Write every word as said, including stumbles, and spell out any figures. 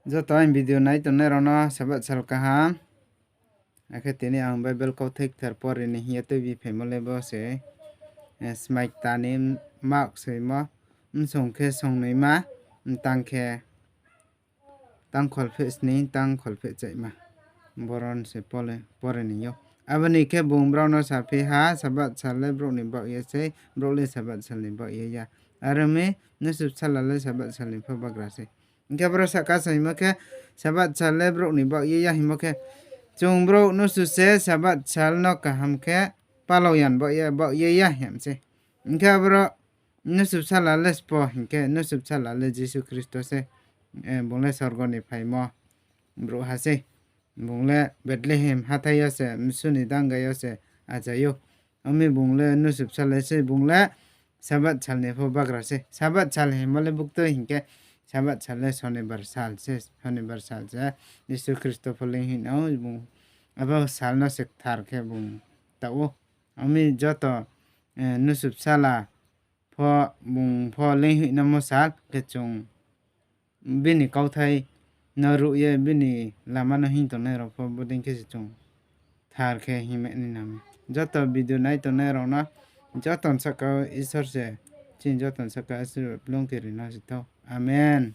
Joto aini video nai tongnai rao no Sabath sal kaham. Akhe tini ang Bible kauthai kthar pore ni hing ye tuibi phaimo le bo se, smai kta ni Mak soimo, bsong khe songnoima, mtang khe tang kholpheh sning, tang kholpheh chaima. Boron se pore ni yo. Abo ni khe bung brao no saphi ha, Sabath sal le brouh ni baoh ye sei, brouh le Sabath sal ni baoh ye ya. Are ong mi, mnusu bsala le Sabath sal ni pho bagra sei. Hing khe aboro sahka saimo khe, Sabath sal le brouh ni baoh ye ya hingmo khe, chung brouh mnusu se Sabath sal no kaham khe palao ya ni baoh ye, baoh ye ya hing sei. Hing khe aboro mnusu bsala le sbo hing khe, mnusu bsala le Jisu Khristo se, bung le sorgo ni phaimo brouhha sei. Bung le Bethlehem hathái yo se, mnusu ni danga yo se achai ou. Ong mi bung le mnusu bsala sei, bung le Sabath sal ni pho bagra sei. Sabath sal hingmo le buktui hing khe, Sabath sal le Sonibar sal se, Sonibar sal se Jisu Khristo pho leinghoih nang ou, bung abo sal no se kthar khe bung taoh ou. Ong mi joto mnusu bsala pho, bung pho leinghoih nangmo sal khe chung bini kauthai no ruh ye bini lama no hing tongnai rao pho bodei khe se chung kthar khe hingmai nai nang mi. Joto video nai tongnai rao no joto ni sahka wo Isor se, chini joto ni sahka wo Isor plung khe ri no se thou. Amen.